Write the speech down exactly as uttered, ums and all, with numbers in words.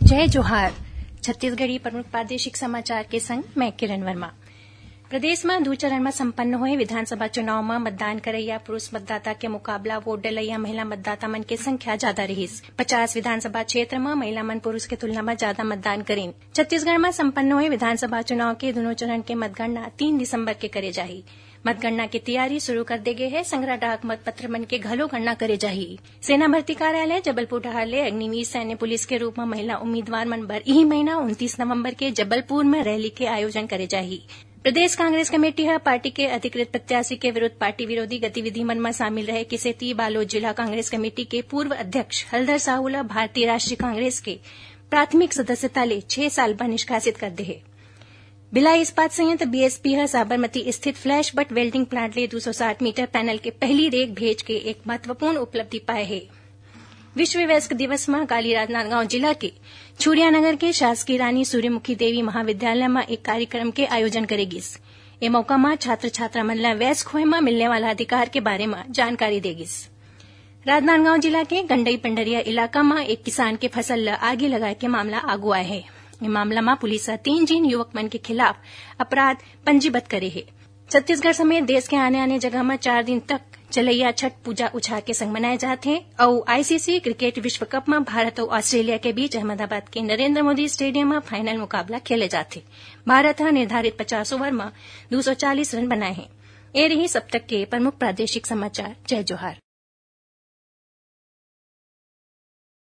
जय जोहार। छत्तीसगढ़ी प्रमुख प्रादेशिक समाचार के संग मैं किरण वर्मा। प्रदेश म दू चरण म संपन्न होए विधानसभा चुनाव म मतदान करइया पुरुष मतदाता के मुकाबला वोट डलइया महिला मतदाता मन के संख्या जादा रिहिस। पचास विधानसभा क्षेत्र म महिला मन पुरुष के तुलना म जादा मतदान करिन। छत्तीसगढ़ म संपन्न होए विधानसभा चुनाव के दूनों चरण के मतगणना तीन दिसंबर के करे जाही। मतगणना के तैयारी शुरू कर दे गे हे। संग्रह डाक मतपत्र मन के घलो गणना करे जाही। सेना भर्ती कार्यालय जबलपुर डहार ले अग्निवीर सैन्य पुलिस के रूप म महिला उम्मीदवार मन बर इही महीना उनतीस नवंबर के जबलपुर म रैली के आयोजन करे जाही। प्रदेश कांग्रेस कमेटी ह पार्टी के अधिकृत प्रत्याशी के विरुद्ध पार्टी विरोधी गतिविधि मन म शामिल रहे के सेती बालोद जिला कांग्रेस कमेटी के पूर्व अध्यक्ष हलधर साहू ल भारतीय राष्ट्रीय कांग्रेस के प्राथमिक सदस्यता ले छह साल बर निष्कासित कर दे हे। भिलाई इस्पात संयंत्र बीएसपी ह साबरमती स्थित फ्लैश बट वेल्डिंग प्लांट ले दू सौ साठ मीटर पैनल के पहली रेक भेज के एक महत्वपूर्ण उपलब्धि पाए हे। विश्व वयस्क दिवस म काली राजनांदगांव जिला के छुरिया नगर के शासकीय रानी सूर्यमुखी देवी महाविद्यालय म एक कार्यक्रम के आयोजन करे गिस। ए मौका म छात्र छात्रा मन ल वयस्क होए म मिलने वाला अधिकार के बारे म जानकारी दे गिस। राजनांदगांव जिला के गंडई पंडरिया इलाका म एक किसान के फसल ल आगी लगाए के मामला आगू आए हे। ए मामला म पुलिस ह तीन झिन युवक मन के खिलाफ अपराध पंजीबद्ध करे हे। छत्तीसगढ़ समेत देश के आने-आने जगह म चार दिन तक चलैया छठ पूजा उछाह के संग मनाए जात हे अउ आईसीसी क्रिकेट विश्व कप म भारत अउ ऑस्ट्रेलिया के बीच अहमदाबाद के नरेंद्र मोदी स्टेडियम म फाइनल मुकाबला खेले जात हे। भारत ह निर्धारित पचास ओवर म दू सौ चालीस रन बनाए हे। ए रहिस अब तक के प्रमुख प्रादेशिक समाचार। जय जोहार।